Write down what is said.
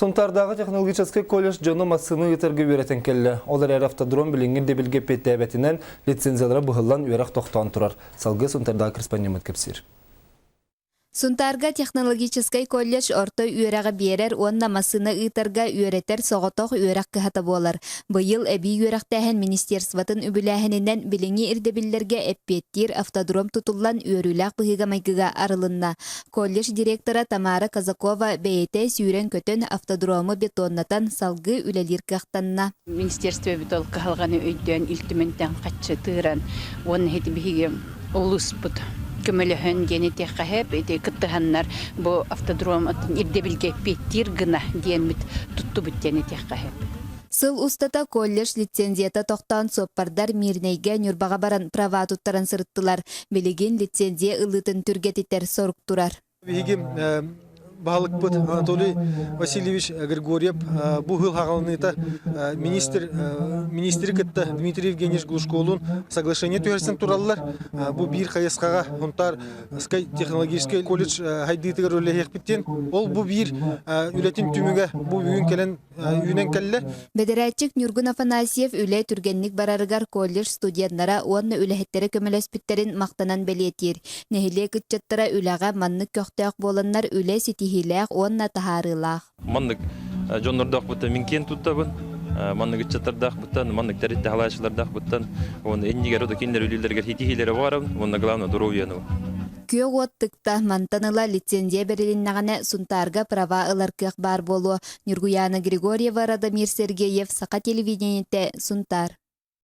Сунтаардааҕы технологическай колледж дьону массыына ыытарга үөрэтэн кэллэ. Ол эрээри автодром билиҥҥи ирдэбилгэ эппиэттээбэтинэн лицензиялара быһыллан үөрэх тохтоон турар. Салгыы Сунтаардааҕы корреспондеммыт кэпсиир. Сунтаарга технологическай колледж орто үөрэҕи биэрэр уонна массыына ыытарга үөрэтэр соҕотох үөрэх кыһата буолар. Быйыл эбии үөрэхтээһин министерствотын үбүлээһининэн билиҥҥи ирдэбиллэргэ эппиэттиир автодром тутуллан үөрүүлээх быһыыга-майгыга арылынна. Колледж директора Тамара Казакова бэйэтэ сүүрэн-көтөн автодрому бетоннатан салгыы үлэлиир кыахтанна. Министерствобыт ол кыһалҕаны өйдөөн Ил Түмэнтэн хаччы тыыран уонна ити биһиги улууспут көмөлөһөн диэн этиэххэ сөп. Ити кыттыһаннар бу автодром ирдэбилгэ эппиэттиир гына диэммит туттубут диэн этиэххэ сөп. Сыл устата колледж лицензията тохтоон суоппардар Мирнэйгэ, Ньурбаҕа баран права туттаран сырыттылар. Билигин лицензия ылыытын түргэтитэр сорук турар. Биһиги баһылыкпыт Анатолий Васильевич Григорьев бу сыл хаҕаланыыта министр министри кытта Дмитрий Евгеньевич Глушколун соглашение түһэрсэн тураллар. Бу биир хайысхаҕа Сунтаарскай технологическай колледж хайдыытыгар үлэлэһиэхпит диэн. Ол бу биир үлэтин түмүгэ бу бүгүн кэлэн үүнэн кэллэ. Бэдэрээтчик Ньургун Афанасьев үлэ түргэнник барарыгар колледж студеннара уонна үлэһиттэрэ көмөлөспүттэрин махтанан бэлиэтиир. Нэһилиэк ыччаттара үлэҕэ маннык көхтөөх буоланнар үлэ ситиһиилээх уонна таһаарыылаах. Маннык дьоннордоохпуттан мин киэн туттабын. Маннык ыччаттардаахпыттан, маннык тэрилтэ халааччылардаахпыттан уонна иннигэр да кинилэр үлэлэригэр ситиһиилэрэ баарабын уонна главное доруобуйаны. Күөх уот тыкта, мантан ыла лицензия бэрилиннэҕинэ Сунтаарга права ылар кыах баар буолуо. Ньургуйаана Григорьева, Радомир Сергеев, Саха телевидениетэ, Сунтаар.